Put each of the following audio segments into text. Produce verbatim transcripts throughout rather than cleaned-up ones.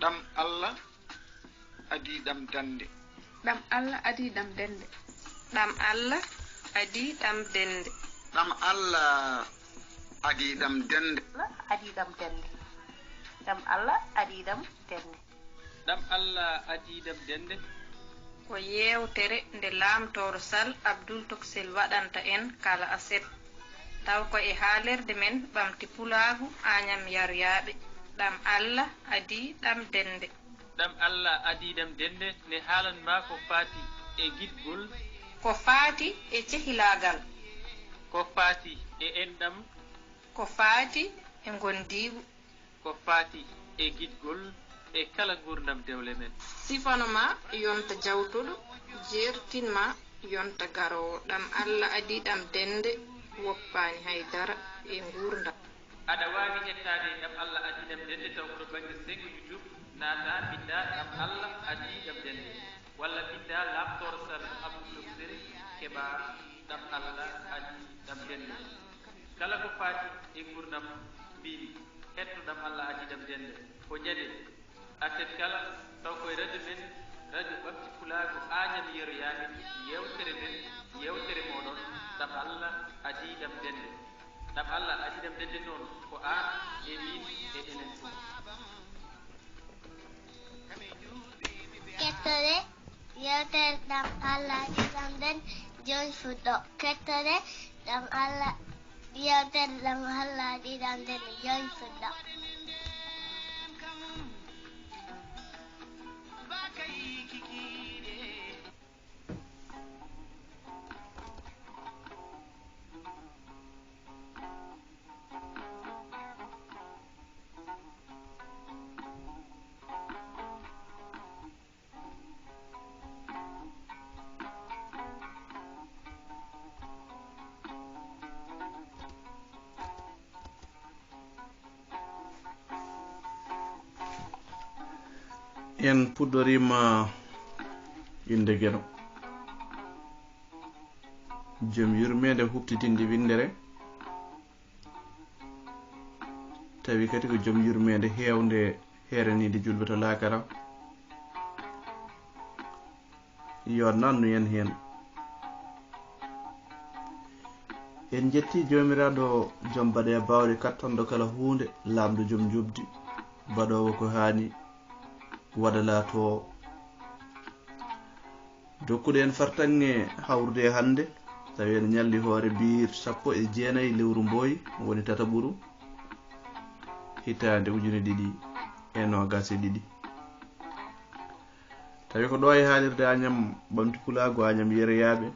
Ɗam Allah adii ɗam dande. Ɗam Allah adii ɗam dende. Ɗam Allah adii ɗam dende. Ɗam Allah adii ɗam dende. Allah adii ɗam dende. Ɗam Allah adii ɗam dende. Ɗam Allah adii ɗam dende. Ko yeewtere nde Laamtooro Sal Abdul Toksel waɗanta en kala aset, taw ko e haalirde men ɓamti pulaagu Añam Yaryaaɓe. Ɗam Allah adii ɗam dende. Ɗam Allah adii ɗam dende ne haalan ma ko faati e giɗgol. Ko faati e cehilaagal. Ko faati e enɗam. Ko faati e ngondiigu. Ko faati e giɗgol e kala nguurndam dewle men. Sifano ma yonta jawtuɗo, jeertin ma yonta garoowo. Ɗam Allah adii ɗam dende, woppaani hay dara e nguurndam. Aɗa waawi hettaade ɗam Allah adii ɗam dende taw ko to bannge senngo YouTube, naata, mbinnda ɗam Allah adii ɗam dende, walla mbinnda Laamtoor Sal Abdul Toksel, keɓa ɗam Allah adii ɗam dende. Kala ko faati e nguurndam mbiimi, hetto ɗam Allah adii ɗam dende, ko ñande aset kala, taw ko e radio men, radio ɓamti pulaagu Añam Yeroyaaɓe, yeewtere men, yeewtere mooɗon, ɗam Allah adii ɗam dende. Ɗam Allah adii ɗam dende noon, ko aan e miin e enen fof. Kettore, yeewtere ɗam Allah adii ɗam dende, jooni fuɗɗo. Kettore, ɗam Allah, yeewtere ɗam Allah adii ɗam dende, jooni fuɗɗo. En puɗɗoriima innde Geno. Jom yurmeende huɓtitinde winndere, tawi kadi ko jom yurmeende heewnde heeraniinde juulɓe to laakara. Yo nannu en heen. En njetti Joomiraaɗo jom baɗe baawɗe kattanɗo kala huunde, laamɗo jom njoɓdi, baɗoowo ko haani, waɗa laatoo. Dokkuɗo en fartaŋŋe hawrude e hannde, tawi en ñalli hoore biir sappo e jeenayi lewru mbooy, woni tataɓuru, hitaande ujune ɗiɗi e noogas e ɗiɗi. Tawi ko ɗo e haalirde Añam Ɓamti Pulaagu, Añam Yeroyaaɓe,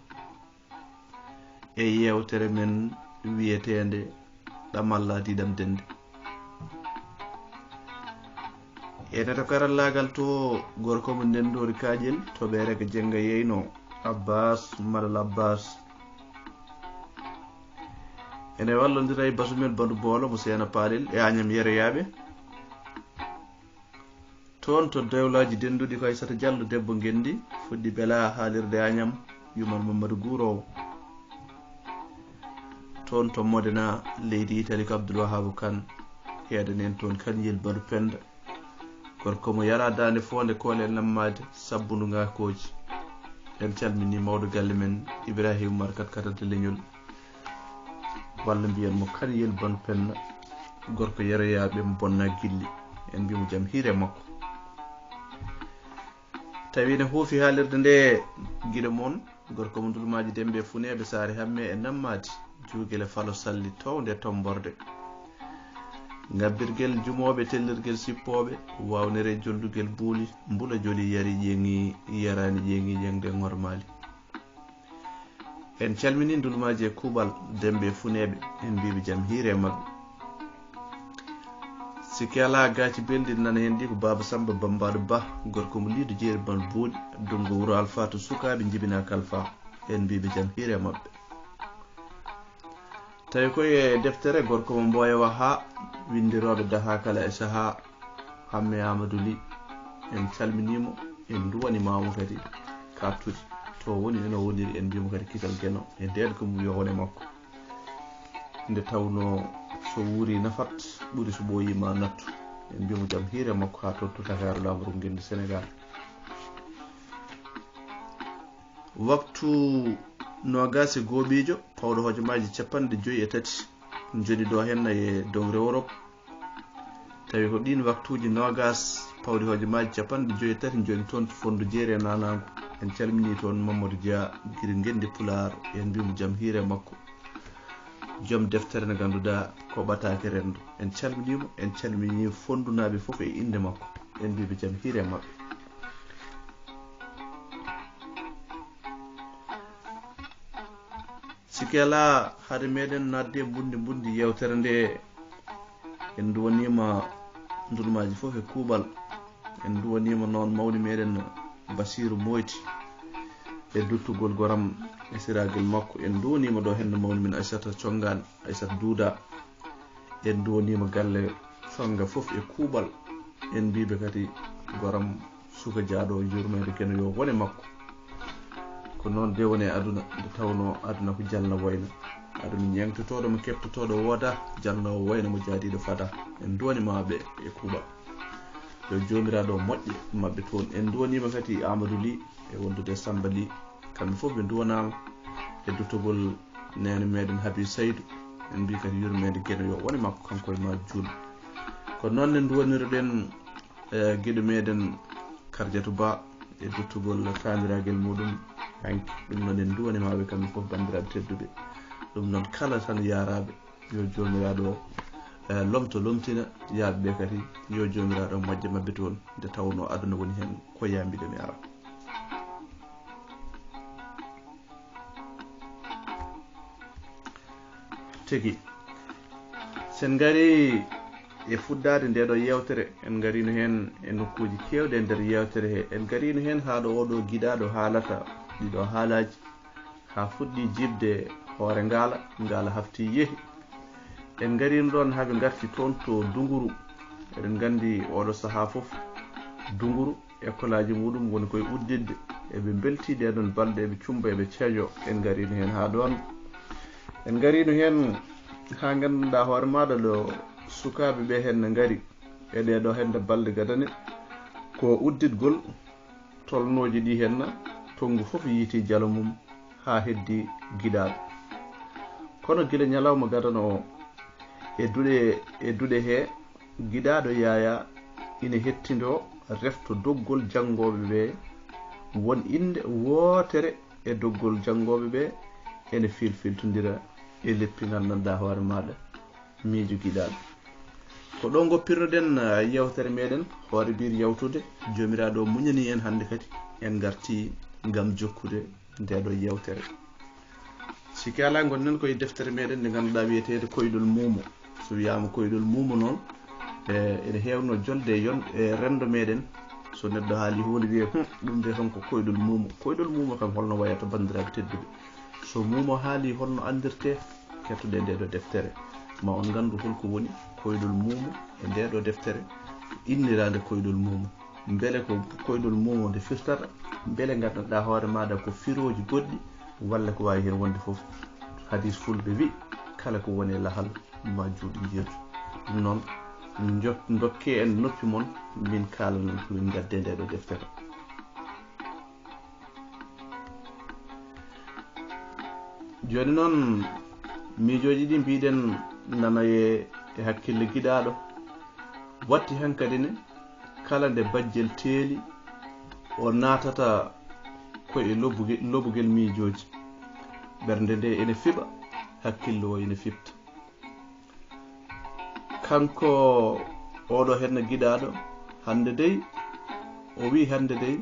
e yeewtere men wiyeteende Ɗam Allah adii ɗam dende. E neto karallaagal to, gorko mo Ndenndoori Kaaƴel, to Ɓeerega Jennga Yeyno, Abbaas Malal Abbaas. Ene wallondira e basu men Bandu Boolo mo Seena Paalel e Añam Yeroyaaɓe. Toon to dewlaaji dennduɗi ko Aysata Jallo debbo Ngenndi, fuɗɗi Bela haalirde Añam, yumma Mammadu Guuroowo. Toon to Modena, leydi Itali ko Abdul Wahaabu Kan, heedan en toon Kaniyel Badu Pennda. Gorko mo yaraa daande foonde koolel nammaade, sabbundu ŋaakooji. En calminii mawɗo galle men, Ibrahima Umar Kat Katante Leñol. Walla mbiyen mo Kaniyel Badu Pennda, gorko Yeroyaaɓe mo Bonna Gilli. En mbii mo jam hiire makko. Tawi ene huufi haalirde nde giɗo mon, gorko mo Ndulmaaji Dembe Funeeɓe Saare Hamme e Nammaadi, Juugele Falo Salli townde Tomborde. Ngabbirgel jumooɓe, tellirgel sippooɓe, wawnere joldugel buuli, mbula joli yari ƴeŋi, yaraani ƴeŋi, ƴeŋde ŋormaali. En calminii Ndulmaaji e Kuuɓal, Dembe e Funeeɓe, en mbiiɓe jam hiire e maɓɓe. Sikke alaa, gaaci belɗi nana heen ɗi ko Baaba Sammba Bammbaaɗo Bah, gorko mo Liido Jeeri Bal Buuɗi, Dunngo Wuro Alfaa to sukaaɓe njibinaa Kalfaa, en mbiiɓe jam hiire e maɓɓe. Tawi ko e deftere gorko mo Mboya Waha, winndirooɓe dahaa kala e sahaa, Hamme Amadou Ly, en calminii mo, en nduwaniima mo kadi kaɓtuɗi. To woni ene o woniri, en mbii mo kadi kisal Geno, e ndeen ko mum yo wone makko. Nde tawnoo so wuuri nafat, ɓuri so ɓooyii ma nattu. En mbiimo jam hiire makko haa toon to Dakar, laamorgo ngenndi Senegaal. Waktu noogaas e gooɓiijo, pawɗo hojomaaji capanɗe joyi e tati, njoni ɗo heen e dowre Europe. Tawi ko ɗiin waktuuji noogaas pawɗi hojomaaji capanɗe joyi e tati njoni toon to Fondo Jeeri e Naanaangu. En calminii toon Mamadou Dia, giri ngenndi Pulaar, en mbiimo jam hiire makko. Joom deftere nde ngannduɗaa ko ɓataake renndo. En calminii mo, en calminii Fondunaaɓe fof e innde makko. En mbiiɓe jam hiire maɓɓe. Sikke alaa, hade meɗen naatde e mbundi mbundi yeewtere nde, en nduwaniima ndulmaaji fof e kuuɓal. En nduwaniima noon mawni meɗen Basiiru Moyti e duttugol goram e siragel makko. En nduwaniima ɗo heen mawni men Aissata Conngaan, Aissata Duuda. En nduwaniima galle Connga fof e kuuɓal. En mbiiɓe kadi goram suka jaaɗo yurmeende Geno yo wone makko. Ko noon de woni e aduna, nde tawnoo aduna ko jalna wayna. Aduna ñeeŋtotooɗo mo keɓtotooɗo wooda, jalnoowo wayna mo jaadiiɗo fada. En nduwaniima ɓe e kuuɓal. Yo Joomiraaɗo moƴƴe maɓɓe toon. En nduwaniima kadi Amadou Ly e wondude Samba Ly. Kamɓe fof ɓe nduwanaama e duttugol neene meɗen Habi Saydu. En mbii kadi yurmeende Geno yo wone makko, kanko e ma juul. Ko noon ne nduwaniroɗen, eh, giɗo meɗen Karjatu Ba e duttugol taaniragel muɗum hanki. Ɗum noon en nduwaniima ɓe kamɓe fof, banndiraaɓe tedduɓe. Ɗum noon kala tan yaaraaɓe, yo Joomiraaɗo, eh, lomto lomtina yaaɓe ɓe kadi, yo Joomiraaɗo moƴƴe maɓɓe toon, nde tawnoo aduna woni heen ko yambiɗo mi ara. Tigi. Sen ngari e fuɗɗaade nde ɗo yeewtere, en ngariino heen e nokkuuji keewɗi e nder yeewtere he. En ngariino heen haa ɗo oo ɗo giɗaaɗo haalata ɗii ɗo haalaaji, haa fuɗɗi jiɓde hoore ngaala, ngaala hafti yehi. En ngariino ɗoon haa ɓe ngarti toon to Dunguru. Eɗen nganndi oo ɗo sahaa fof Dunguru, ekolaaji muɗum woni koye udditde. Eɓe mbeltii ɗee ɗoon balɗe, eɓe cumba, eɓe ceejo. En ngariino heen haa ɗoon. En ngariino heen haa nganndanɗaa hoore maaɗa ɗo sukaaɓe ɓe heen ne ngari. E ɗee ɗo heen balɗe gadane, ko udditgol tolnooji ɗi heen, tonngu fof yiiti jalo mum haa heddi giɗaaɗo. Kono gila ñalawma gadano o, e duɗe, e duɗe he, giɗaaɗo Yaayaa ina hettindoo refto doggol janngooɓe ɓe, won innde wootere e doggol janngooɓe ɓe, ene filfiltondira e leppi nganndanɗaa hoore maaɗa, miijo giɗaaɗo. Ko ɗo ngoppirnoɗen, ah, yeewtere meɗen, hoore biir yawtude. Joomiraaɗo muñani en hannde kadi, en ngarti ngam jokkude nde ɗo yeewtere. Sikke alaa, ngonɗen koye deftere meɗen nde ngannduɗaa wiyeteende Koyɗol Muumo. So wiyaama Koyɗol Muumo noon, e, ene heewno jolde e yon e renndo meɗen. So neɗɗo haali huunde wiyee, "Hum, ɗum de honko Koyɗol Muumo?" Koyɗol Muumo kam holno wayata, banndiraaɓe tedduɓe? So Muumo haali, holno anndirtee? Kettoɗen nde ɗo deftere, ma on nganndu holko woni Koyɗol Muumo e nde ɗo deftere, inniraande Koyɗol Muumo. Mbele ko Koyɗol Muumo nde firtata, mbele nganndanɗaa hoore maaɗa ko firooji goɗɗi, walla ko waawi heen wonde fof. Hadiis fulɓe wi, "Kala ko woni e lahal, ma juuɗe njeertu." Ɗum noon, njo-, ndokkee en noppi mon, min kaalanen ko min ngaddee nde ɗo deftere. Jooni noon, miijooji ɗi mbiɗen nanoyee e hakkille giɗaaɗo, watti hankadi ne, kala nde bajjel teeli, o naatata ko e lobuge-, lobugel miijooji. Ɓernde nde ene fiɓa, hakkille o ene fiɓta. Kanko oɗo henna giɗaaɗo, hannde dey, o wi'i, hannde dey,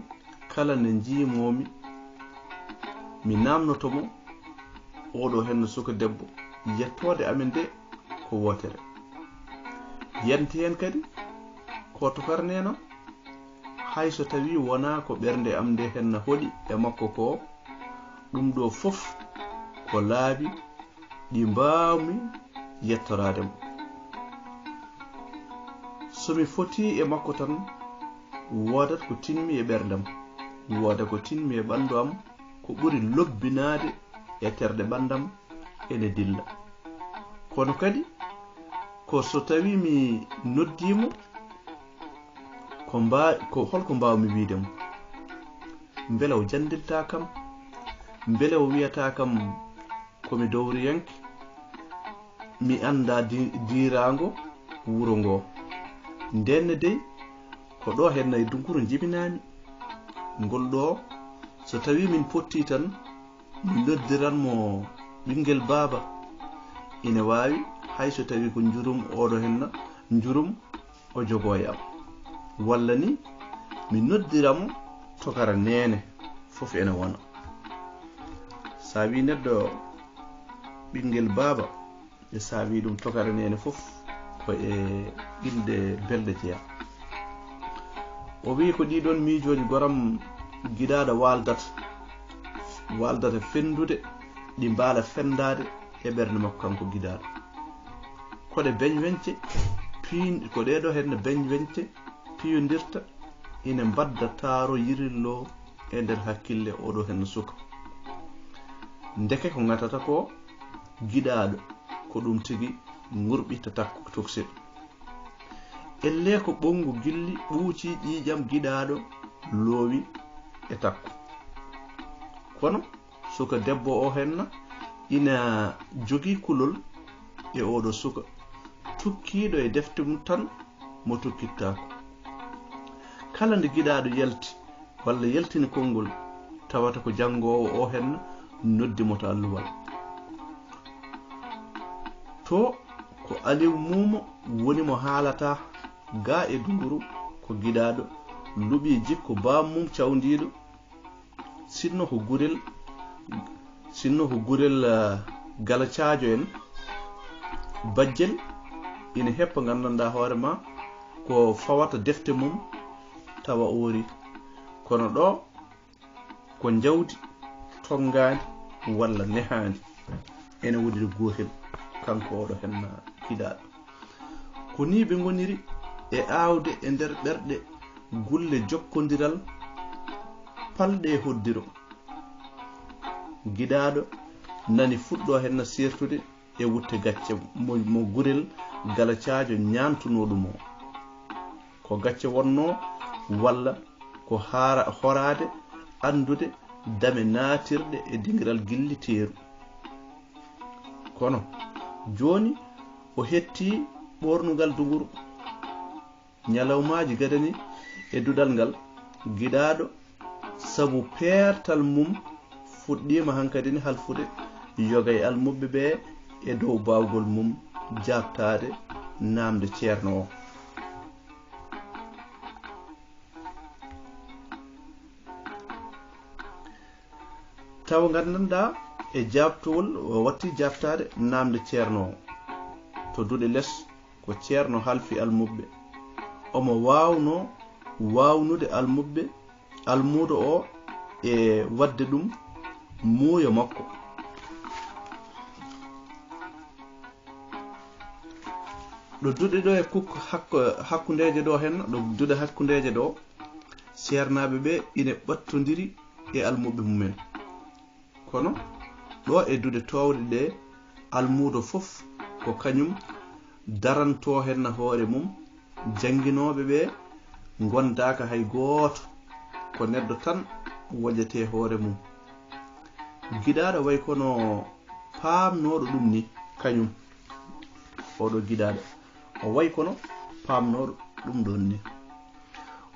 kala nde njiimoomi, mi naamnoto mo, oɗo henna suka debbo, yettoode amen nde ko wootere. Yanti heen kadi, ko tokarneno, hay so tawii wonaa ko ɓernde am nde henna hoɗi e makko ko, ɗum ɗo fof ko laabi ɗi mbaawmi yettoraade mo. So mi fotii e makko tan, woodat ko tinmi e ɓerndam, wooda ko tinmi e ɓanndu am, ko ɓuri lobbinaade e terɗe ɓanndam ene dilla. Kono kadi, ko so tawii mi noddii mo, Ko mba-, ko, holko mbaawmi wiide mo? Mbele o janndiltaa kam? Mbele o wiyataa kam ko mi dowriyanke? Mi anndaa di-, diiraango wuro ngoo. Ndeen ne dey, ko ɗoo heen e Dunkuru njibinaa-mi. Ngol ɗoo, so tawii min pottii tan, mi noddiran mo ɓinngel baaba. Ine waawi, hay so tawii ko njurum, oɗo heen na njurum, o jogoo e am. Walla ni, mi noddira mo tokara neene, fof ene wona. So a wii neɗɗo ɓinngel baaba, e so a wii ɗum tokara neene fof, ko e inɗe belɗe jeyaa. O wii ko ɗii ɗoon miijooji goram giɗaaɗo waaldata, waaldata fenndude, ɗi mbaala fenndaade e ɓernde makko kanko giɗaaɗo. Ko ɗe beñweñce piin-, ko ɗee ɗoo heen beñweñce piyondirta, ina mbadda taaro yirillo e nder hakkille oɗo heen suka. Ndeke ko ŋatata ko giɗaaɗo, ko ɗum tigi ŋurɓita takko tokosel. Ellee ko ɓonngu gilli ɓuuci ƴiiƴam giɗaaɗo loowi e takko. Kono suka debbo o heen na ina jogii kulol e oɗo suka, tukkiiɗo e defte mum tan mo tukkittaako. Kala nde giɗaaɗo yalti walla yaltini konngol, tawata ko janngoowo o heen na noddi mo to alluwal. To ko Aliw Muumo woni mo haalata, gaa e Dunkuru ko giɗaaɗo, luɓii jikku baam mum cawndiiɗo, sinno ko gurel, sinno ko gurel, ah, galacaajo en, bajjel, ina heppa nganndanɗaa hoore ma ko fawata defte mum tawa oori. Kono ɗoo ko njawdi tonngaandi walla nehaandi, ene woodiri gootel, kanko oɗo heen giɗaaɗo. Ko nii ɓe ngoniri e aawde e nder ɓerɗe gulle jokkondiral palɗe e hoddiro. Giɗaaɗo nani fuɗɗo heen seertude e wutte gacce mo, mo gurel galacaajo ñaantunoo ɗum o. Ko gacce wonnoo walla ko haara-, horaade anndude dame naatirɗe e dingiral gilli teeru. Kono jooni o heɓtii ɓoornugal Dunkuru. Ñalawmaaji gadani e duɗal ngal, giɗaaɗo, sabu peertal mum, fuɗɗiima hankadi ne halfude yoga e almuɓɓe ɓe e dow baawgol mum jaabtaade naamnde ceerno o. Tawa nganndanɗaa e jaabtowol o watti jaabtaade naamnde ceerno o. To duɗe les ko ceerno halfi almuɓɓe. Omo waawnoo waawnude almuɓɓe, almuudo o e waɗde ɗum muuyo makko. Ɗo duɗe ɗo e kuk-, hakko-, hakkundeeje ɗo heen, ɗo duɗe hakkundeeje ɗo, seernaaɓe ɓe ine ɓattondiri e almuɓɓe mumen. Kono ɗo e duɗe toowɗe ɗe, almuudo fof ko kañum daranto heen hoore mum, jannginooɓe ɓe ngondaaka hay gooto, ko neɗɗo tan woƴete hoore mum. Giɗaaɗo way kono paamnooɗo ɗum ni, kañum oɗo giɗaaɗo, o way kono paamnooɗo ɗum ɗon ni.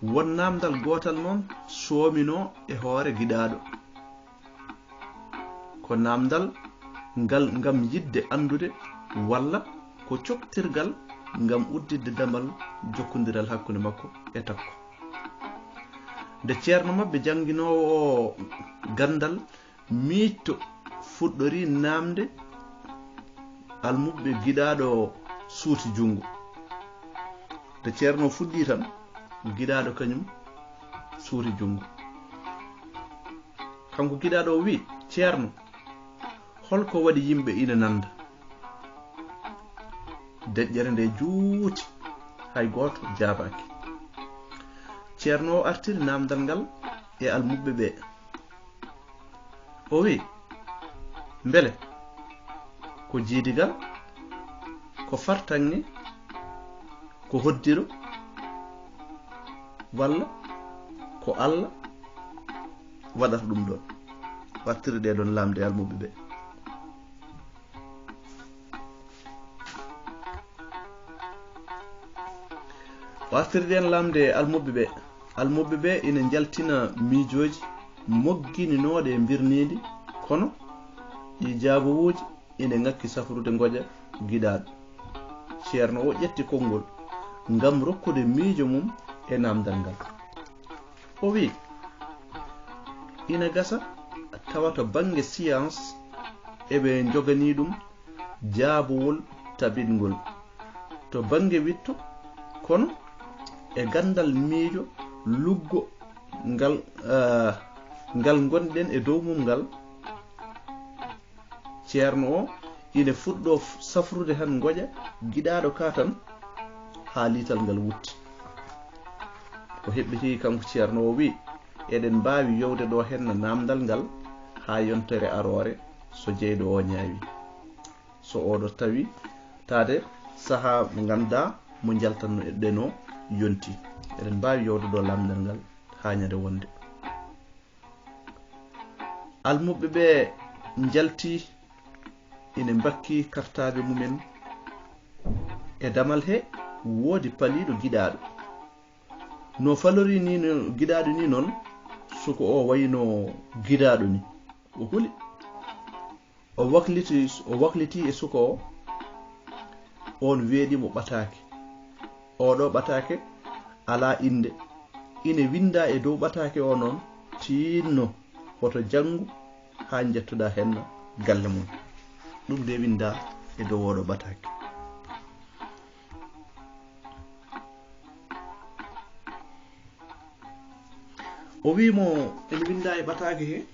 Won naamndal gootal noon soominoo e hoore giɗaaɗo. Ko naamndal ngal ngam yiɗde anndude walla ko coktirgal ngam udditde damal jokkondiral hakkunde makko e takko. Nde ceerno maɓɓe jannginoowo o ganndal miijto fuɗɗori naamnde, almuɓɓe giɗaaɗo suuti junngo. Nde ceerno fuɗɗii tan, giɗaaɗo kañum suuti junngo. Kanko giɗaaɗo o wi'i, "Ceerno, holko waɗi yimɓe ina nannda?" Deƴƴere nde juuti, hay gooto jaabaaki. Ceerno o artiri naamndal ngal e almuɓɓe ɓe. O wi'i, "Mbele ko jiidigal, ko fartaŋŋe, ko hoddiro?" Walla ko Allah waɗata ɗum ɗon. Wartiri ɗe ɗon lamnde almuɓɓe ɓe. Wartiri ɗen lamnde almuɓɓe ɓe. Almuɓɓe ɓe ina njaltina miijooji moggininooɗe e mbirniindi, kono ɗi jaabowuuji ina ŋakki safrude ngoƴa giɗaaɗo. Ceerno o ƴetti konngol ngam rokkude miijo mum e naamndal ngal. O wiyi, ina gasa tawa to bannge science eɓe njoganii ɗum jaabowol tabitngol to bannge wiɗto, kono e ganndal miijo luggo ngal, ah, ngal ngonɗen e dow mum ngal, ceerno o ine fuɗɗo f-, safrude han ngoƴa giɗaaɗo ka tan haa liital ngal wutti. Ko heɓɓiti kanko ceerno o wiyi, eɗen mbaawi yowde ɗo henna naamndal ngal haa yontere aroore so jeyɗo o ñaawi. So oɗo tawi taade sahaa mo ngannduɗaa mo njaltanno ɗen o yonti. Eɗen mbaawi yowde ɗo lamndal ngal haa ñande wonde. Almuɓɓe ɓe njalti ine mbakki kartaabe mumen. E damal he woodi paliiɗo giɗaaɗo. No falori ni no giɗaaɗo ni noon, suko o wayno giɗaaɗo ni. O huli. O wakliti, o wakliti e suko o. On weeɗi mo ɓataake. Oɗo ɓataake alaa innde. Ine winnda e dow ɓataake o noon, tiinno, woto janngu haa njettoɗaa henna galle mum. Ɗum de winnda e dow oɗo ɓataake. O wiyi mo, ene winnda e ɓataake he,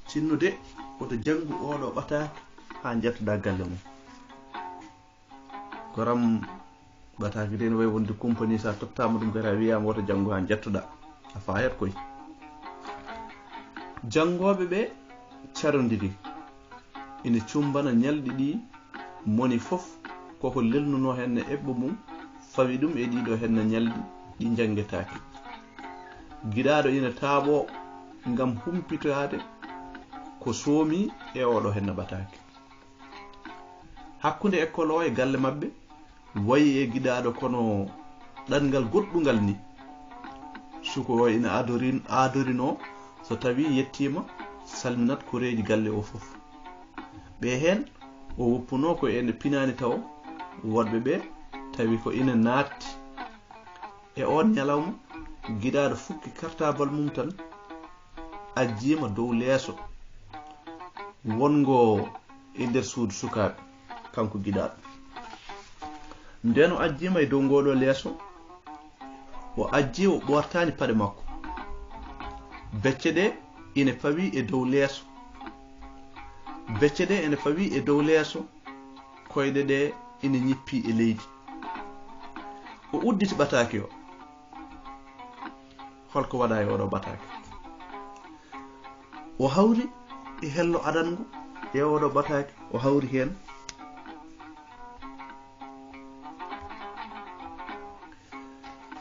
tinno de, woto janngu oɗo ɓataake haa njettoɗaa galle mum. Goram ɓataake de ene wayi wonde compagnie, so a tottaama ɗum kadi a wiyaama woto janngu haa njettoɗaa. A faayat koy. Janngooɓe ɓe carondiri. Ina cumbana ñalɗi ɗi, moni fof koko lelnunoo heen e eɓɓo mum, fawi ɗum e ɗiɗo heen ñalɗi ɗi njanngetaake. Giɗaaɗo ina taaɓoo ngam humpitaade ko soomi e oɗo heen ɓataake. Hakkunde ekkol o e galle maɓɓe, wayi e giɗaaɗo kono ɗanngal goɗɗungal ni. Suko o ina adorin-, adorinoo so tawii yettiima, salminat koreeji galle o fof. Ɓe heen o woppunoo ko ene pinaani tawo, woɗɓe ɓe tawi ko ina naatti. E oon ñalawma, giɗaaɗo fukki kartabal mum tan, ajjiima dow leeso wonngo e nder suudu sukaaɓe, kanko giɗaaɗo. Ndeen o ajjiima e dow ngooɗo leeso, o ajjii, o ɓoortaani paɗe makko. Becce ɗe ine pawi e dow leeso. Becce ɗe ene pawi e dow leeso, koyɗe ɗe ine ñippi e leydi. O udditi ɓataake o. Holko waɗa e oɗo ɓataake? O hawri e hello adango e oɗo ɓataake, o hawri heen.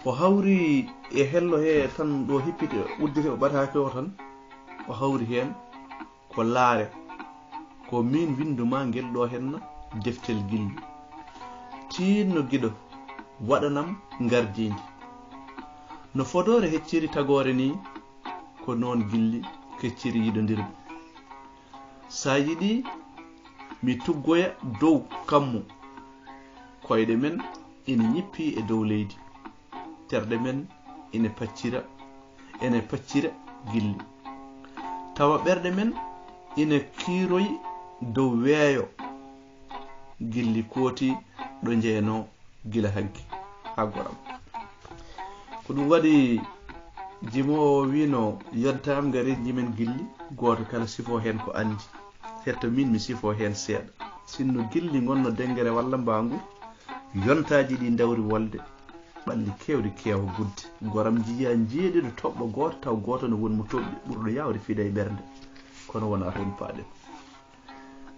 O hawri e hello he tan ɗo hippiti udditi o ɓataake o tan, o hawri heen. Ko laare, ko miin winndu ma ngel ɗo henna deftel gilli. Tiinno giɗo, waɗanam ngardiindi. No fodoore hecciri tagoore ni, ko noon gilli kecciri yiɗondirɓe. Sa yiɗi mi tuggoya dow kammu, koyɗe men ina ñippi e dow leydi. Terɗe men ina paccira, ene paccira gilli. Tawa ɓerɗe men ina kiiroyi dow weeyo gilli kooti ɗo njeyanoo gila haggi haa goram. Ko ɗum waɗi jimoowo o wiino, yonta am ngari njimen gilli, gooto kala sifo heen ko anndi. Hetto min mi sifo heen seeɗa. Sinno gilli ngonno denngere walla mbaangu, yontaaji ɗi ndawri wolde, ɓalli keewɗi keewa gudde. Goram njiya njeeɗiɗo toɓɓo gooto, taw gooto no won mo toɓɓi, ɓurɗo yaawde fiida e ɓernde. Kono wonaa toon paaɗen.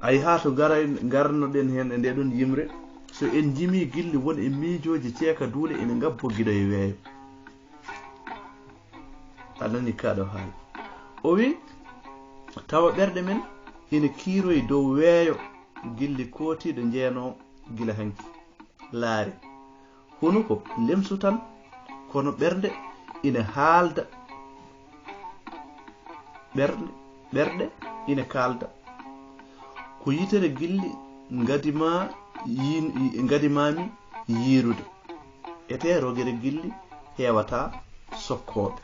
Ay haa to ngara-, ngarnoɗen heen e nde ɗon yimre, so en njimii gilli won e miijooji ceeka duule ene ngabbo giɗo e weeyo. A nani kaɗo haala. O wi, tawa ɓerɗe men ina kiiroyi dow weeyo gilli kootiiɗo njeenoo gila hanki. Laare, hunuko lemsu tan, kono ɓernde ina haalda. Ɓerɗe, ɓerɗe ina kaalda. Ko yitere gilli ngadi ma yin-, ngadi mami yiirude. Ete rogere gilli heewata sokkooɓe.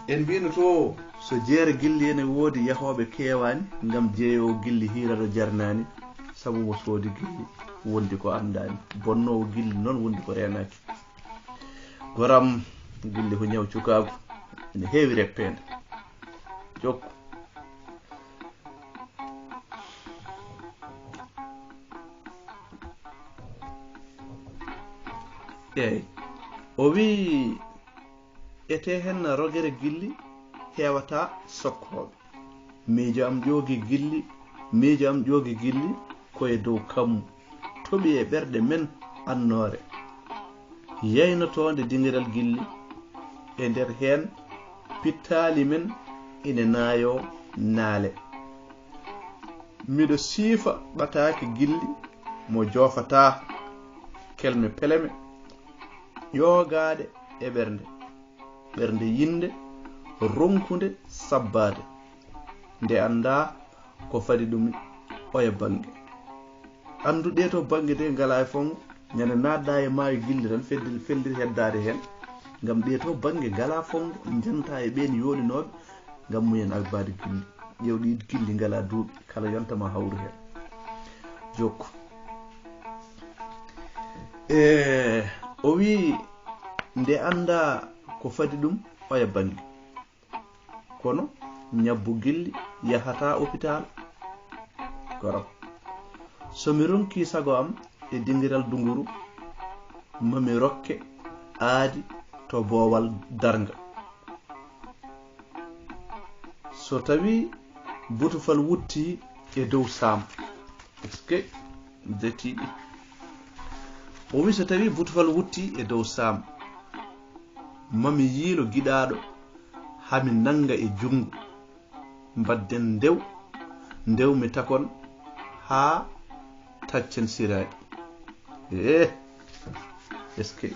En mbino to, so jeere gilli ene woodi, yahooɓe keewaani, ngam jeeyoowo gilli hiirata jarnaani, sabu mo soodi gilli wondi ko anndaani, bonnoowo gilli noon wondi ko reenaaki. Goram, gilli ko ñaw cukaagu, ene heewi reppeende. Jokku. Eey. O wii, ete henna rogere gilli heewata sokkooɓe. Miijo am ƴoogi gilli, miijo am ƴoogi gilli ko e dow kammu. Toɓi e ɓerɗe men annoore. Yaynotoonde dingiral gilli, e nder heen pittaali men ine naayoo naale. Miɗo siifa ɓataake gilli mo joofataa, kelme peleme, ƴoogaaɗe e ɓernde. Ɓernde yinde, ronkunde sabbaade, nde anndaa ko fadi ɗum oya bannge. Anndu ɗee to bannge de ngalaa e fonngo, ñande naatɗaa e maayo gilli tan, fedde, felliti heddaade heen, ngam ɗee to bannge ngalaa fonngo, njantaa e ɓeen yooɗinooɓe, ngam mumen abbaade gilli. Ƴeew ɗii gilli ngalaa duuɓi, kala yonta ma hawru heen. Jokku. E, o wii, nde anndaa ko fadi ɗum oya bannge. Kono ñabbu gilli yahataa opitaal. Goram. So mi ronkii sago am e dingiral dunguru, ma mi rokke aadi to boowal darnga. So tawii butufal wuttii e dow saam. Est-ce que detiiɗi? O wi, so tawii butufal wuttii e dow saam, ma mi yiilo giɗaaɗo, haa mi nannga e junngo. Mbaɗden ndew, ndew mi takon haa taccen siraaɗi. Eh, est-ce que?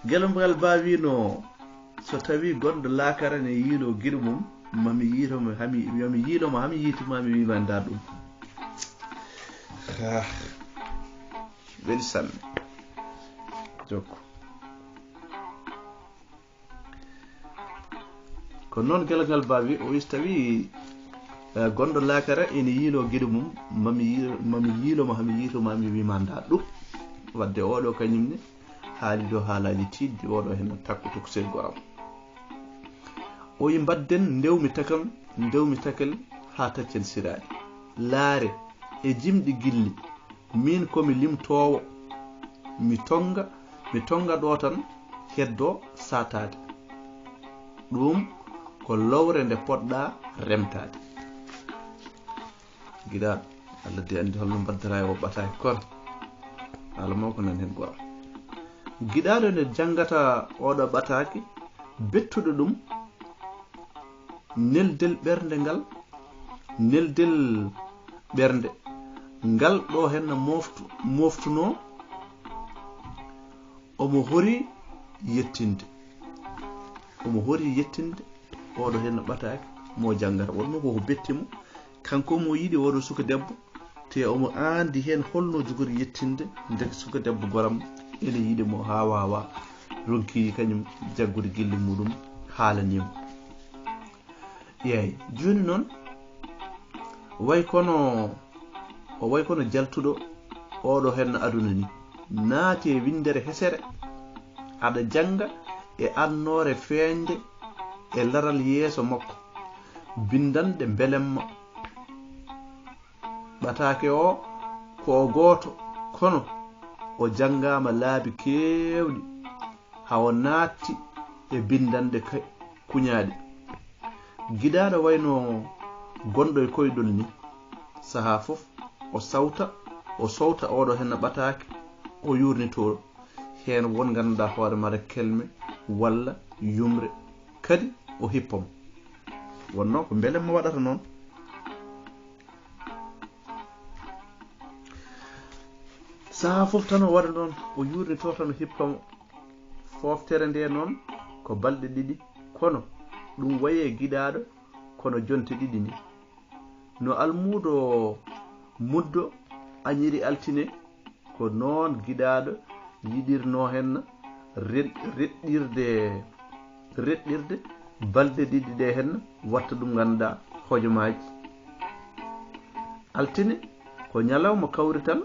Gelmbal ba wiino, so tawii gonɗo laakara ne yiiloo giɗo mum, ma mi yiito mo, hami, yo mi yiilo mo, hami yiitu ma, mi wiima ndaa ɗum. Ah, weli sanne. Jokku. Ko noon gelngal baabi o wi, so tawii, eh, gonɗo laakara ene yiiloo giɗo mum, ma mi yiilo, ma mi yiilo mo, hami yiito ma, mi wiima ndaa ɗum. Wadde oɗo kañum ne haali ɗo haalaaji tiiɗɗi, oɗo heen takko tokosel goram. O wi, mbaɗden ndewmi takan, ndewmi takel haa taccen siraaɗi. Laare e jimɗi gilli, miin ko mi limtoowo, mi tonnga, mi tonnga ɗo tan, heddoo saataade. Ɗum ko lowre nde poɗɗaa remtaade. Giɗaaɗo, Allah de anndi holno mbaddata e o ɓataake kono. Haala makko nan heen goram. Giɗaaɗo nde janngata oɗo ɓataake, bettuɗo ɗum, neldel ɓernde ngal, neldel ɓernde ngal ɗo henna moftu, moftunoo, omo hori yettinde. Omo hori yettinde, oɗo henna ɓataake, mo janngata. Wonno koko betti mo, kanko mo yiɗi oɗo suka debbo, te omo anndi heen holno jogori yettinde, ndeke suka debbo goram ene yiɗi mo haa waawa, ronki kañum jaggude gilli muɗum, haalanii mo. Yeey, jooni noon, way kono, o way kono jaltuɗo oɗo henna aduna ni, naati e winndere hesere, aɗa jannga e annoore feeñde e laral yeeso makko, binndanɗe mbelemma. Ɓataake o ko o gooto, kono o janngaama laabi keewɗi, haa o naatti e binndanɗe ka-, kuñaaɗe. Giɗaaɗo wayno gonɗo e koyɗol ni, sahaa fof o sawta, o sowta oɗo henna ɓataake, o yurnitoo heen won ngannduɗaa hoore mara kelme, walla yumre, kadi o hippa mo. Wonno ko mbele mo waɗata noon. Sahaa fof tan o waɗa noon, o yurnitoo tan o hippa mo. Fooftere nde noon ko balɗe ɗiɗi, kono ɗum wayee giɗaaɗo, kono jonte ɗiɗi ni. No almuudo muddo añiri altine, ko noon giɗaaɗo yiɗirnoo heen red-, reɗɗirde, reɗɗirde balɗe ɗiɗi ɗe heen, watta ɗum ngannduɗaa hojomaaji. Altine ko ñalawma kawrital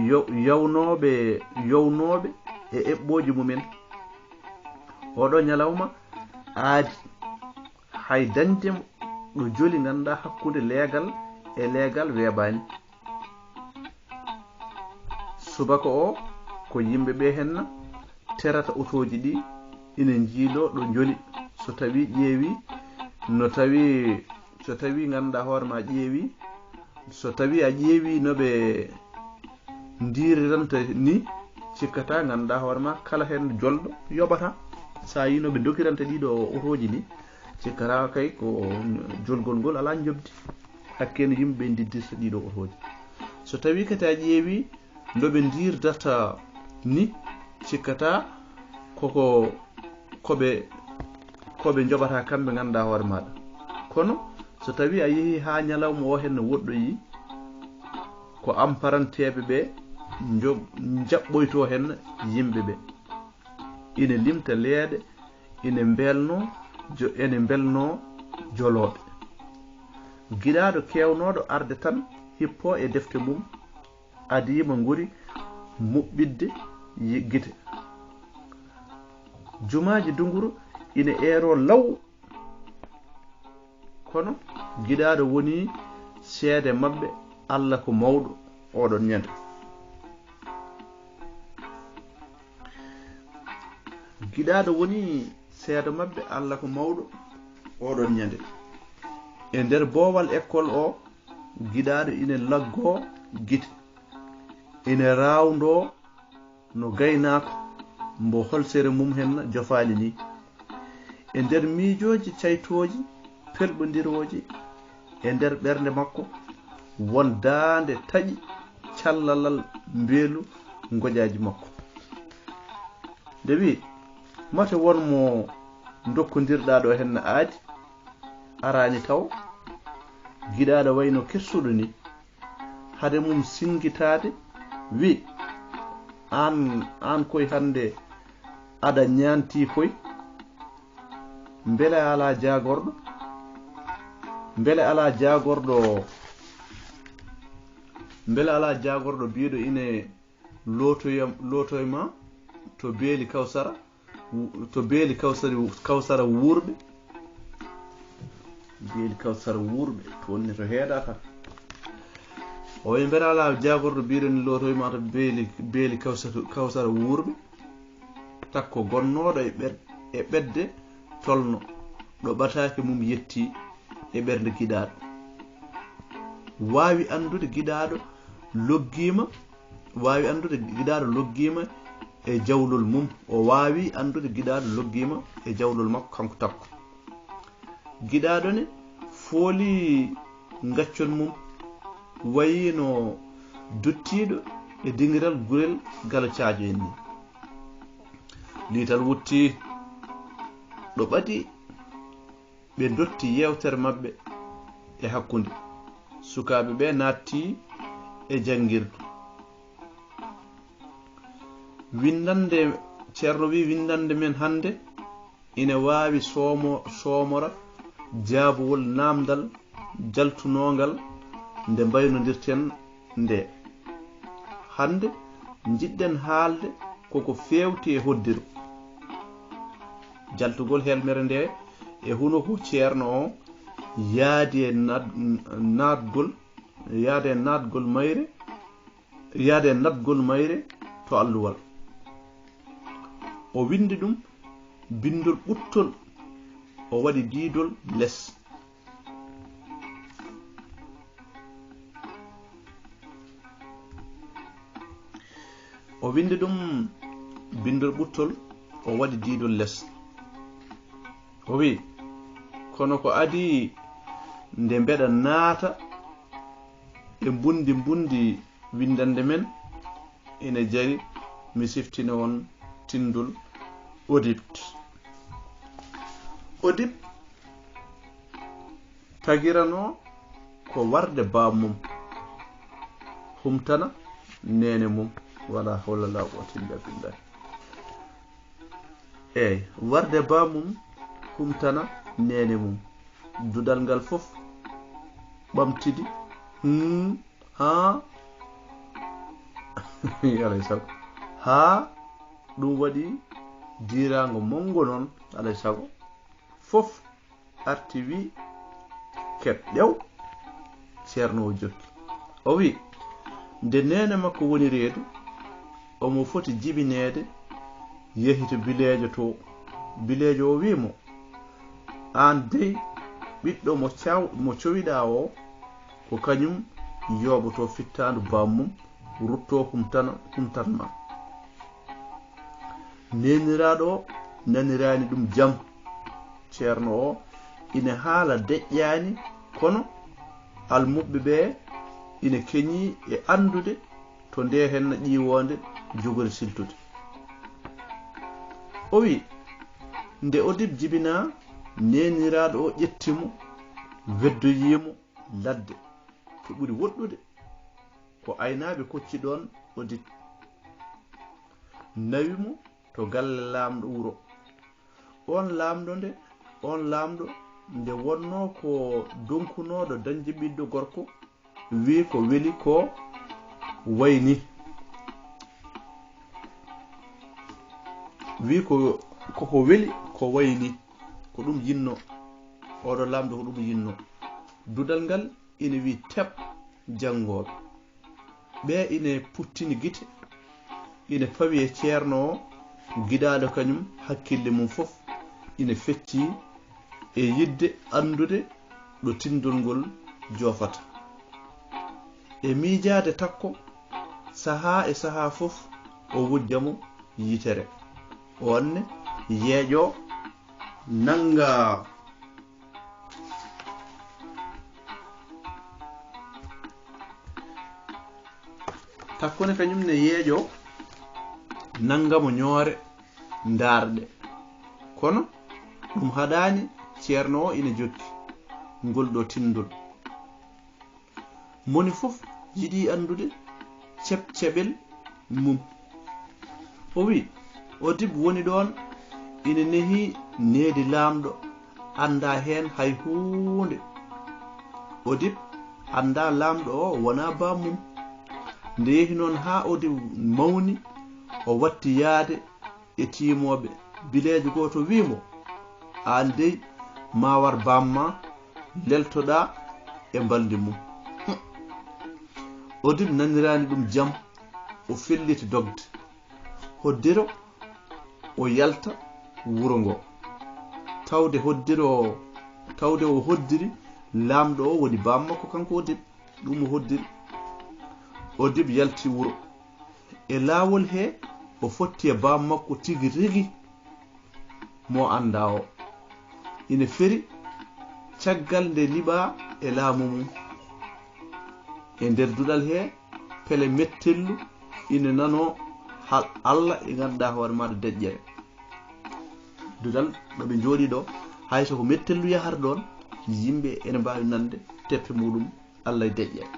yo-, yawnooɓe, yownooɓe e eɓɓooji mumen. Oɗo ñalawma aadi hay dañde mo ɗo joli ngannduɗaa hakkunde leegal e leegal weeɓaani. Subaka o ko yimɓe ɓe henna terata otooji ɗi ina njiiloo ɗo njoli. So tawii ƴeewi, no tawii, so tawii ngannduɗaa hoore ma ƴeewi, so tawii a ƴeewi no ɓe ndiriranta ni, cikkata ngannduɗaa hoore ma kala heen jolɗo yoɓata. So a yii no ɓe dogiranta ɗiɗo otooji ɗi, cikkata kay ko jolgol ngol alaa njoɓdi. Hakke no yimɓe ɓe ndiddirta ɗiɗo otooji. So tawii kadi a ƴeewi no ɓe ndirdata ni, cikkata koko, ko ɓe, ko ɓe njoɓata kamɓe ngannduɗaa hoore maaɗa. Kono so tawii a yehii haa ñalawma o heen no woɗɗoyi, ko amparanteeɓe ɓe njo-, njaɓɓoytoo heen yimɓe ɓe. Ina limta leeɗe, ina mbelnoo jo-, ina mbelnoo jolooɓe. Giɗaaɗo keewnooɗo arde tan hippoo e defte mum, adiima nguri muɓɓitde yi-, gite. Jumaaji dunguru ina eeroo law, kono giɗaaɗo woni seede maɓɓe, Alla ko mawɗo oɗon ñande. Giɗaaɗo woni seedo maɓɓe, Alla ko mawɗo oɗon ñande. E nder boowal ekkol o, giɗaaɗo ina laggoo gite, ina raawndoo no gaynaako mbo holsere mum henna jofaali ni. E nder miijooji caytooji pelɓondirooji e nder ɓernde makko, won daande taƴi callalal mbeelu ngoƴaaji makko. Nde wi'i, mate won mo ndokkondirɗaa ɗo henna aadi, araani taw, giɗaaɗo wayno kirsuɗo ni. Hade mum singitaade, wi', aan, aan koy hannde aɗa ñaantii koy? Mbele a alaa jaagorɗo? Mbele alaa jaagorɗo, mbele alaa jaagorɗo biyɗo ine lootoyam-, lootoy ma to beeli Kawsara? Wu-, to beeli Kawsari-, Kawsara wuurɓe. Beeli Kawsara wuurɓe, to woni to heeɗa tan. O wi'i, mbele alaa jaagorɗo biyɗo ni lootoy ma to beeli, beeli Kawsatu-, Kawsara wuurɓe? Takko gonnooɗo e ɓer-, e ɓedde tolno ɗo ɓataake mum yetti e ɓernde giɗaaɗo. Waawi anndude giɗaaɗo loggiima, waawi anndude giɗaaɗo loggiima e jawlol mum. O waawi anndude giɗaaɗo loggiima e jawlol makko kanko takko. Giɗaaɗo ne fooli ngaccon mum, wayi no dottiiɗo e dingiral gurel galo caajo en ni. Liital wutti ɗo ɓadi, ɓe dotti yeewtere maɓɓe e hakkunde. Sukaaɓe ɓe naatti e janngirdu. Winndannde, Ceerno wi, winndannde men hannde ina waawi soomo-, soomora jaabowol naamndal jaltunoongal nde mbaynondirten nde. Hannde njiɗɗen haalde koko feewti e hoddiro. Jaltugol helmere nde e hunuko ceerno o yaadi e naat-, naatgol, yaadi e naatgol mayre, yaadi e naatgol mayre to alluwal. O winndi ɗum binndol ɓuttol, o waɗi diidol les. O winndi ɗum binndol ɓuttol, o waɗi diidol les. O wi'i, "Kono ko adii nde mbeɗa naata e mbundi mbundi winndannde men, ina jari mi siftina on tinndol Odip." Odip tagiranoo ko warde baam mum, humtana neene mum. Wala hawla la quwwata illa billah. Eey, warde baam mum, humtana neene mum. Duɗal ngal fof ɓamtidi. Hmm, haa. Alay sago. Haa ɗum waɗi diiraango monngo noon, alay sago. Fof arti wi, "Keɓ ɗew." Ceerno o jokki. O wi, "Nde neene makko woni reedu, omo foti jibineede, yehi to bileejo to." Bileejo o wi mo, "Aan dey, ɓiɗɗo mo caw-, mo cowiɗaa o, ko kañum yooɓoto fittaandu baam mum, rutto humtana, humtan ma." Neeniraaɗo o naniraani ɗum jam. Ceerno o ina haala deƴƴaani, kono almuɓɓe ɓe ina keñii e anndude to nde henna ƴiiwoonde jogori siltude. O wi, nde Odip jibinaa, neeniraaɗo o ƴetti mo, weddoyii mo ladde. To ɓuri woɗɗude, ko aynaaɓe kocci ɗoon Odip. Nawi mo to galle laamɗo wuro. Oon laamɗo nde, oon laamɗo nde wonnoo ko donkunooɗo dañde ɓiɗɗo gorko, wi ko weli ko wayni. Wi ko, ko ko weli ko wayni. Ko ɗum yinno. Oɗo laamɗo ko ɗum yinno. Duɗal ngal ina wi teɓ janngooɓe. Ɓe ina puttini gite, ina pawi e ceerno o, giɗaaɗo kañum hakkille mum fof ina fecci e yiɗde anndude ɗo tinndol ngol joofata. E miijaade takko, sahaa e sahaa fof o wujja mo yitere. O anne yeeƴo nannga. Takkone kañum ne yeeƴo nannga mo ñoore ndaarɗe. Kono ɗum haɗaani, ceerno o ina jokki ngol ɗo tinndol. Moni fof yiɗi anndude ceɓ-ceɓel mum. O wi, Odip woni ɗoon ina nehi needi laamɗo, annda heen hay huunde. Odip annda laamɗo o wona baam mum. Nde yehi noon haa Odip mawni, o watti yahde e tiimooɓe. Bileejo gooto wi mo, "Aan dey, ma war baam ma, leltoɗaa e mbalndi mum." Odip naniraani ɗum jam, o felliti dogde. Hoddiro o yalta wuro ngo. Tawde hoddiro, tawde o hoddiri, laamɗo o woni baam makko kanko Odip, ɗum o hoddiri. Odip yalti wuro. E laawol he, o fotti e baam makko tigi rigi mo annda o. Ina feri caggal nde liɓaa e laamu mum. E nder duɗal he, pele mettellu ina nanoo hal Alla e ngannduɗaa hoore maaɗa deƴƴere. Duɗal ɗo ɓe njooɗi ɗo, hay so ko mettellu yahata ɗoon, yimɓe ene mbaawi nande teppe muɗum Alla e deƴƴere.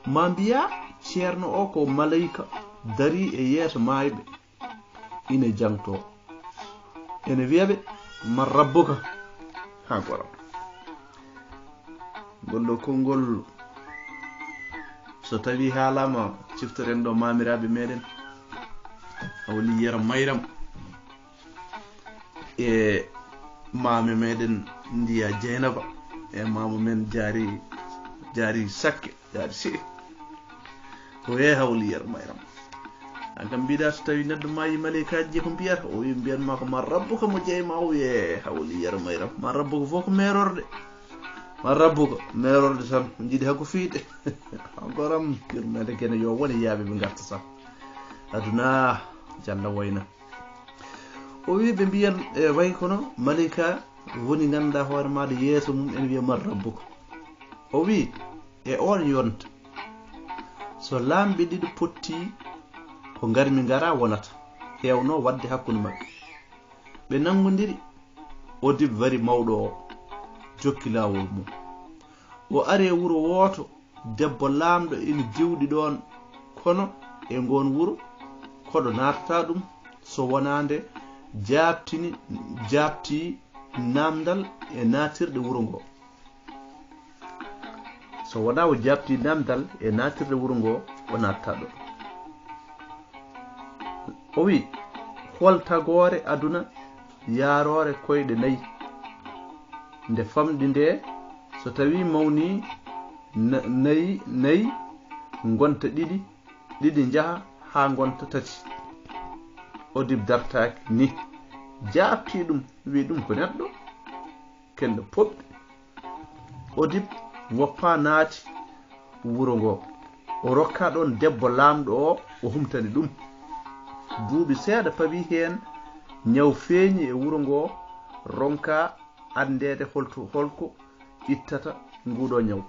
Ma mbiya ceerno o ko maleyka darii e yeeso maayɓe, ina jangto. Ene wiya ɓe, "Man rabbuka?" Ha goram. Ngol ɗo konngol, so tawi haalama, ciftoren ɗo maamiraaɓe meɗen, Hawli Yero Mayram. E maame meɗen Ndiya Jeynaba, e maama men Jaari, Jaari Sakke, Jaari Siɗi. Ko wiyee Hawli Yero Mayram. An kam mbiɗa so tawi neɗɗo maayi, maleykaaji ko mbiyata? O wi, mbiyan ma ko man rabbuka mo jeyi ma, o wiyee Hawli Yero Mayram. Man rabbuka fof ko meerorde. Man rabbuka meerorde tan, ko jiɗi hakko fiide. Goram, yurmeende gene yo wone yaaɓe ɓe ngarta tan. Aduna, jalla wayna. O wi ɓe mbiyan e way kono malika woni ganduɗa hoore maɗa yeeso mum en wiya man rabbuka. O wi e on yonta so lamɓe ɗiɗo potti ko garmi gara wonata hewno wadde hakkunde maɓɓe. Ɓe nangodiri. Odib wari mawɗo o jokki lawol mum. O ari e wuro wooto debbo laamɗo ina diwɗi ɗoon kono e ngoon wuro koɗo naatata ɗum so wonaa nde jaabtini jaabti naamndal e naatirɗe wuro ngoo. So wonaa o jaabti naamndal e naatirɗe wuro ngoo o naatata ɗoon. O wi hol tagoore aduna yaaroore koyɗe nayi nde famɗi nde so tawi mawni nayi nayi ngonta ɗiɗi ɗiɗi njaha haa ngonta tati. Odib dartaaki ni jaabti ɗum wi ɗum ko neɗɗo kelle poɓɓe. Odib woppa naati wuro ngo o rokka ɗon debbo laamɗo o o humtani ɗum. Duuɓi seeɗa pawi heen ñaw feeñi e wuro ngo ronka anndeede holto holko ittata nguuɗo ñaw.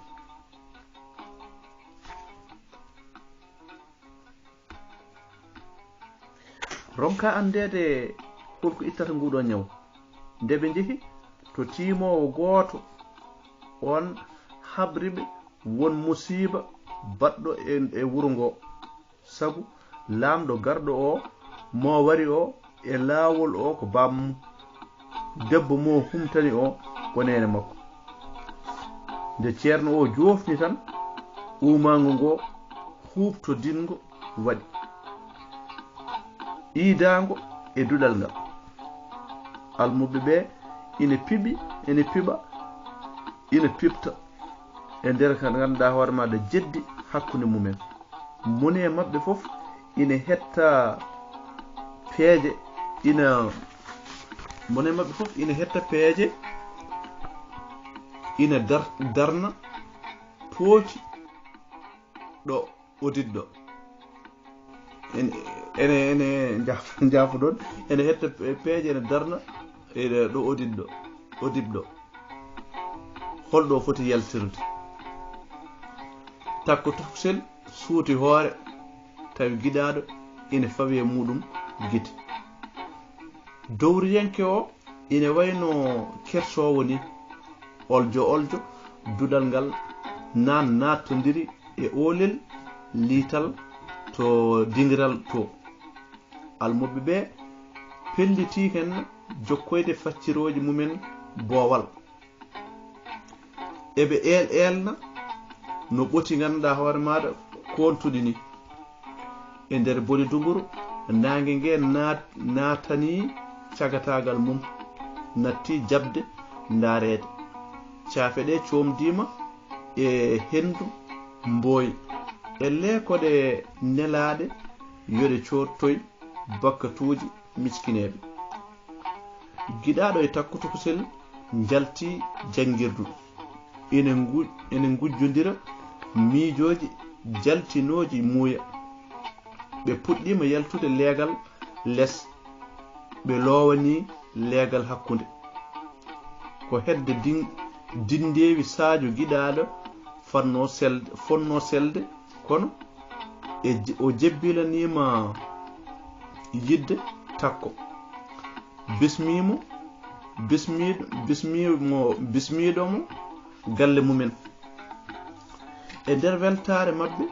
Ronka anndeede holko ittata nguuɗo ñaw. Nde ɓe njehi to tiimoowo gooto on habri ɓe won musiiba baɗɗo e wuro ngo. Sabu laamɗo garɗo o mo wari o e laawol o ko bammum. Debbo mo humtani o ko neene makko. Nde ceerno o joofni tan uumaango ngo huuɓtodinngo waɗi iidaango e duɗal ngal. Almuɓɓe ɓe ina piɓi ina piɓa ina piɓta e nder ka ngannduɗaa hoore maaɗa jeddi hakkunde mumen. Moni e maɓɓe fof ina hetta peeje ina moni e maɓɓe fof ina hetta peeje ina dar, darna tooci ɗo oditɗo ene ene ene njaafoɗon ene hetta peeje ene darna ene ɗo oditɗo oditɗo holɗo foti yaltirde. Takko toksel suuti hoore tawi giɗaaɗo ina fawi e muɗum gite. Dowriyanke o ina wayno kersoowo ni oljo oljo. Duɗal ngal naan naattondiri e oolel liital to dingiral to. Almuɓɓe ɓe pelliti hen jokkoyde faccirooji mumen boowal. Eɓe eel eelna no ɓoti ngannduɗaa hoore maaɗa koontuɗi ni. E nder boli duguru naange nge naatani cagataagal mum natti jaɓde ndaareede. Caafe ɗe coomdiima e henndu mbooyi. Ellee ko ɗe nelaaɗe yo ɗe coottoy bakkatuuji miskineeɓe. Giɗaaɗo e takkutukusel njalti janngirdu ene ngujjondira miijooji jaltinooji muuya. Ɓe puɗɗiima yaltude leegal les ɓe loowanii leegal hakkunde. Ko hedde dinndeewi saajo giɗaaɗo fotnoo selde kono o jebbilaniima yidde takko. Bismiimo bismiiɗo mo galle mumen. E nder weltaare maɓɓe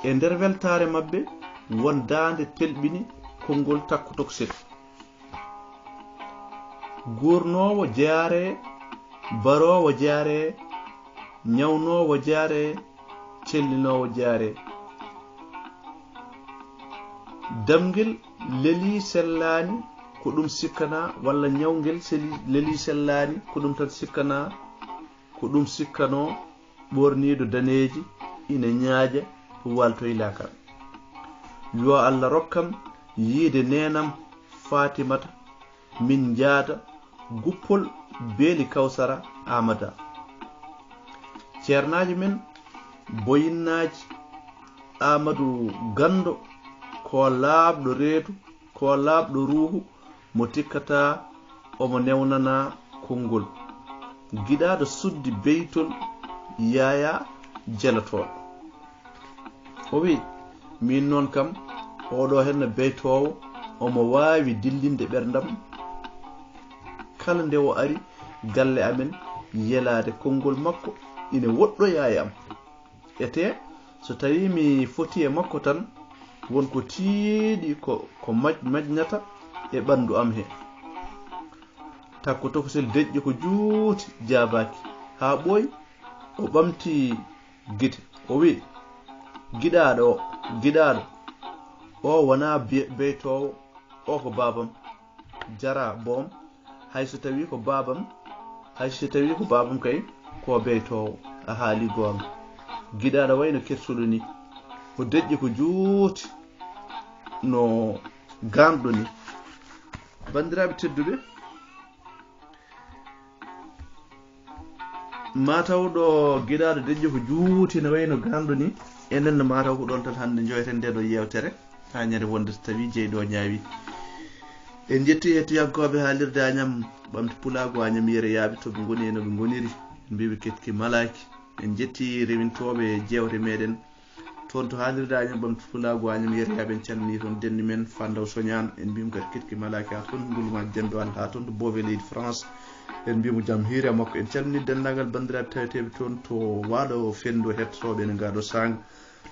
e nder weltaare maɓɓe won daande telɓini konngol takko toksel. Guurnoowo jeyaare baroowo jeyaare ñawnoowo jeyaare cellinoowo jeyaare. Damngel lelii sellaani ko ɗum sikkanaa walla ñawngel lelii sellaani ko ɗum tan sikkanaa ko ɗum sikkanoo. Ɓoorniiɗo daneeji ina ñaaja waaltoylaa kam. Yo Allah rokkam yiide neenam Faatimata min njaada guppol beeli kawsara Aamada. Ceernaajo men boyinnaaji Aamadu Ganndo ko laaɓɗo reedu Ko laaɓɗo ruuhu mo tikkataa omo newnanaa konngol. Giɗaaɗo suddi beytol Yaayaa jelotooɗo. O wi'i, miin noon kam, ooɗo henna beytoowo omo waawi dillinde ɓerndam. Kala nde o ari galle amen yelaade konngol makko ina woɗɗoyaa e am. Etee so tawii mi fotii e makko tan, won ko tiiɗi ko, ko maj-, majnata e ɓanndu am he. Takko tokosel deƴƴi ko juuti jaabaaki haa ɓooyi, o ɓamti gite, o wi'i, giɗaaɗo o, giɗaaɗo o wonaa be-, beytoowo, o ko baabam. Jara boom, hay so tawii ko baabam, hay so tawii ko baabam kay, ko beytoowo, a haali goonga. Giɗaaɗo wayno kersolu ni, o deƴƴi ko juuti no gaanɗo ni. Banndiraaɓe tedduɓe, maa taw ɗo giɗaaɗo deƴƴo ko juuti no wayno gaanɗo ni, enen no maa taw ko ɗoon tan hannde njoyten nde ɗo yeewtere. Haa ñande wonde so tawii jeyɗo ñaawi. En njetti hettiyankooɓe haalirde Añam, ɓamti pulaagu Añam yere yaaɓe to ɓe ngoni e no ɓe ngoniri. En mbiiɓe ketki malaaki. En njetti rewintooɓe jeewte meɗen. Toon to haalirde Añam ɓamti pulaagu Añam yere yaaɓe, en calmini toon denndi men Fandaw Soñaan. En mbiima kadi ketki malaaki haa toon to Ndulmaaji Dembe Wal, haa toon to Bove leydi France. En mbiima jam hiire makko. En calmini denndaangal banndiraaɓe taweteeɓe toon to Waalo Fenndo hettotooɓe en e ngaa ɗo saanga.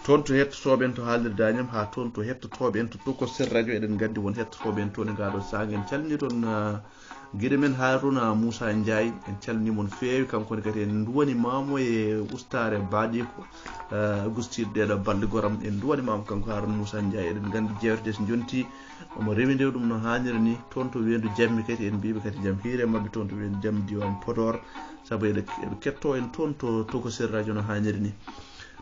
Toon to hettotooɓe en to haalirde Añam, haa toon to hettotooɓe en to Tokosel Radio, eɗen nganndi won hettotooɓe en toon e ngaa ɗo saanga. En calmini toon, ah, giɗo men Haaruna Muusa Njaay, en calminiima no feewi. Kanko ne kadi en nduwaniima mo e ustaare baaɗiiko, ah, gustiiɗo ɗee ɗo balɗe goram. En nduwaniima mo kanko Haaruna Muusa Njaay. Eɗen nganndi jeewte ɗe so njontii, omo rewindira ɗum no haaniri ni. Toon to Weendu Jammi kadi en mbiiɓe kadi jam hiire maɓɓe toon to Weendu Jammi, diiwaan Podoor, sabu eɗe, eɓe kettoo en toon to Tokosel Radio no haaniri ni.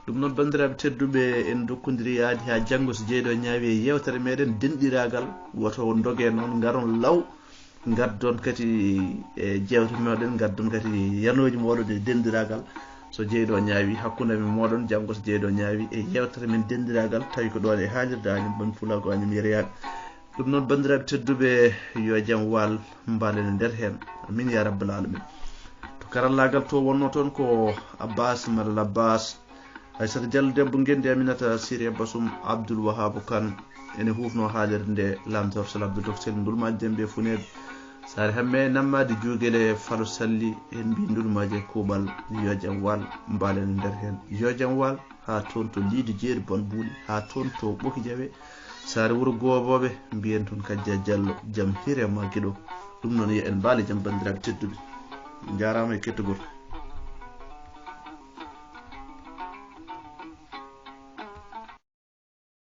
Ɗum noon, banndiraaɓe tedduɓe, en ndokkondiri yaadi haa janngo, so jeyɗo ñaawi e yeewtere meɗen denɗiraagal. Woto on ndoge noon, ngaron law, ngaddon kadi e jeewte meɗen, ngaddon kadi yanooji mooɗon e denɗiraagal. So jeyɗo ñaawi hakkunde men mooɗon, janngo so jeyɗo ñaawi e yeewtere men denɗiraagal, tawi ko ɗoon e haalirde Añam ɓamti pulaagu Añam yere yaaɓe. Ɗum noon, banndiraaɓe tedduɓe, yo jam waal, mbaalen e nder heen. Amin ya rabbal alamin. To karallaagal to wonnoo toon ko Abbas Malal Abbas. Aissata Diallo debbo ngenndi Aminata Siré Basum, Abdoul Wahab Kane ene huufnoo haalirde nde, Lamtoor Sal Abdoul Tokosel Ndulmaaji Dembe Funeeɓe. Saare Hamme Nammaadi Juugele Falo Salli, en mbii Ndulmaaji e kuuɓal, yo jam waal, mbaalen e nder heen. Yo jam waal haa toon to Liido Jeeri Bon Buuɗi, haa toon to Ɓoki Jawe, Saare Wuro Goobooɓe, mbiyen toon Kajja Diallo, jam hiire ma giɗo. Ɗum noon yo en mbaale jam banndiraaɓe tedduɓe. Njaaraama e kettugol.